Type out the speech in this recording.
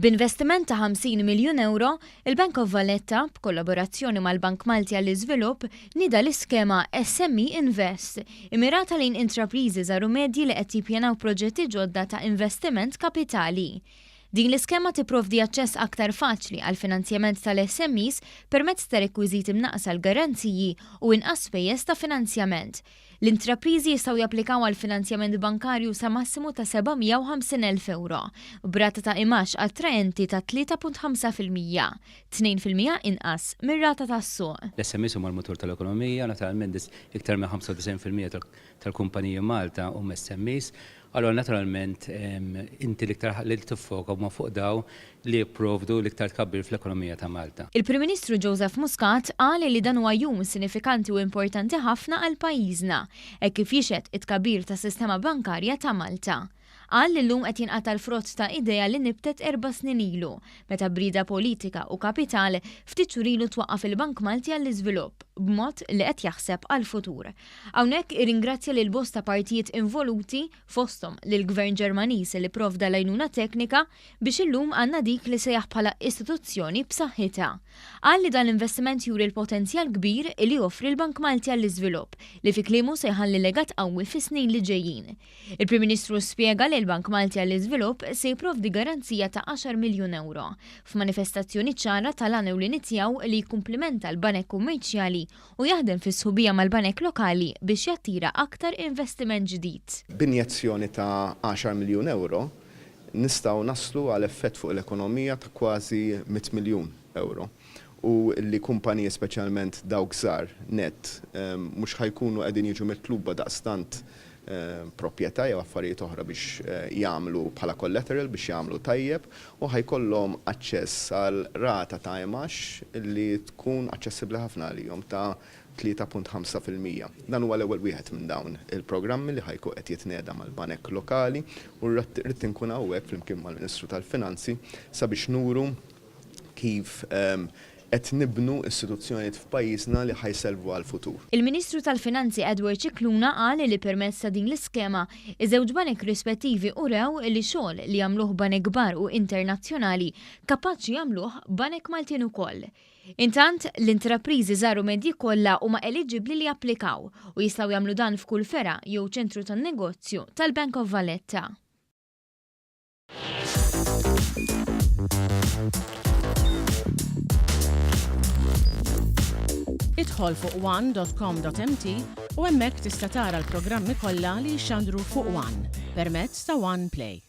B'investiment ta' 50 miljun ewro, il-Bank of Valletta, b'kollaborazzjoni mal-Bank Malti għall-Iżvilupp, nieda l-iskema SME Invest, immirata lejn intrapriżi żgħar u medji li qed jippjanaw proġetti ġodda ta' investiment kapitali. Din l-iskema tipprovdi aċċess aktar faċli għall-finanzjament tal-SMEs permezz ta' rekwiżiti mnaqqsa għall-garanziji u inqas spejjeż ta' finanzjament. L-intrapriżi jistgħu japplikaw għal finanzjament bankarju sa massimu ta' 750,000 ewro, b'rata ta' imgħax attraenti ta' 3.5%, 2% inqas mir-rata tas-suq. L-SMEs huma l-mutur tal-ekonomija, naturalment iktar minn 95% tal-kumpaniji Malta huma SMEs, allura naturalment inti l-iktar li tiffoka huma fuq dawn li jipprovdu l-iktar tkabbir fl-ekonomija ta' Malta. Il-Prim Ministru Joseph Muscat qal li dan huwa jum sinifikanti u importanti ħafna għal pajjiżna, hekk kif jixhed it-tkabbir tas-sistema bankarja ta' Malta. Qal li llum qed jinqata' l-frott ta' idea li nibtet erba' snin ilu, meta b'rieda politika u kapital, ftit xhur ilu twaqqaf il-Bank Malti għall-Iżvilupp, b'mod li qed jaħseb għall-futur. Hawnhekk irringrazzja lil bosta partijiet involuti, fosthom lill-Gvern Ġermaniż li pprovda l-għajnuna teknika biex illum għandna dik li sejjaħ bħala istituzzjoni b'saħħitha. Qal li dan l-investiment juri l-potenzjal kbir li joffri l-Bank Malti għall-Iżvilupp, li fi kliemu se jħalli legat qawwi fis-snin li ġejjin. Il-Prim Ministru spjega li l-Bank Malti għall-Iżvilupp se jipprovdi garanzija ta' għaxar miljun ewro, f'manifestazzjoni ċara tal-għan ewlieni tiegħu li jikkumplimenta l-banek kummerċjali u jaħdem fi sħubija mal-banek lokali biex jattira aktar investiment ġdid. B'injezzjoni ta' għaxar miljun ewro nistgħu naslu għal effett fuq l-ekonomija ta' kważi mitt miljun ewro u li kumpaniji speċjalment dawk żgħar nett mhux ħa jkunu qegħdin jiġu mitluba daqstant proprjetà jew affarijiet oħra biex jagħmlu bħala collateral biex jagħmlu tajjeb u ħa jkollhom aċċess għal rata ta' imgħax li tkun aċċessibbli ħafna għalihom ta' 3.5%. Dan huwa l-ewwel wieħed minn dawn il-programmi li ħa jkun qed jitnieda mal-banek lokali u ridt inkun hawnhekk flimkien mal-Ministru tal-Finanzi sabiex nuru kif qed nibnu istituzzjonijiet f'pajjiżna li ħa jservu għall-futur. Il-Ministru tal-Finanzi Edward Scicluna qal li permezz ta' din l-iskema, iż-żewġ banek rispettivi urew li xogħol li jagħmluh banek kbar u internazzjonali kapaċi jagħmluh banek Maltin ukoll. Intant, l-intrapriżi żgħar u medji kollha huma eliġibbli li japplikaw u jistgħu jagħmlu dan f'kull fergħa jew ċentru tan-negozju tal-Bank of Valletta. Idħol fuq one.com.mt u hemmhekk tista' tara l-programmi kollha li jixxandru fuq One permezz ta' One Play.